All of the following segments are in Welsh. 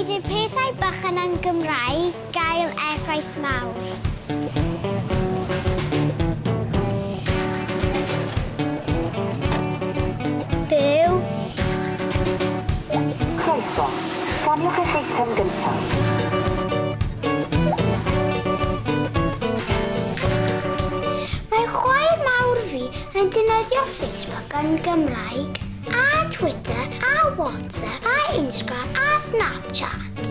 gwneud y pethau bychan yn Gymraeg gael effaith mawr. Byw. Croeso. Sganiwch eich eitem gyntaf. Mae chwaer mawr fi yn defnyddio Facebook yn Gymraeg, a Twitter, a WhatsApp, a Instagram, a Snapchat.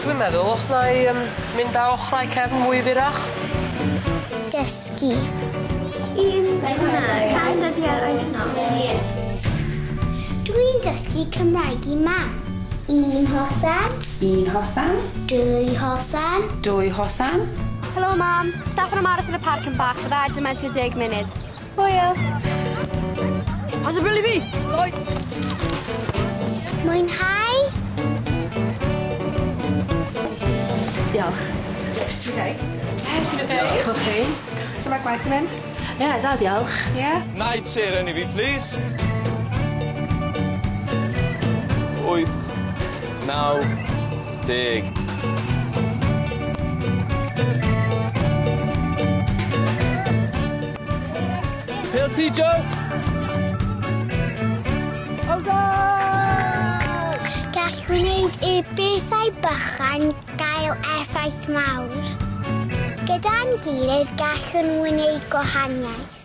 Dwi'n meddwl os na i mynd â ochrau cefn mwy fyrach. Dysgu. Dwi'n dysgu Cymraeg i mam. Un hosan. Un hosan. Dwy hosan. Dwy hosan. Helo, mam. Staff yn aros yn y parc yn bach. Fydda i mewn tua 10 munud. Hwyl. Pas y bril i fi! Lloyd! Mwynhau. Diolch. Okay. Ti'n okay? Diolch o chi. So mae gwaith yn mynd? Ie, da, diolch. Ie? Naid seren i fi, please. 8, 9, 10. Pêl ti, Joe! Gall wneud y bethau bychan gael effaith mawr. Gyda'n gilydd gallwn wneud gwahaniaeth.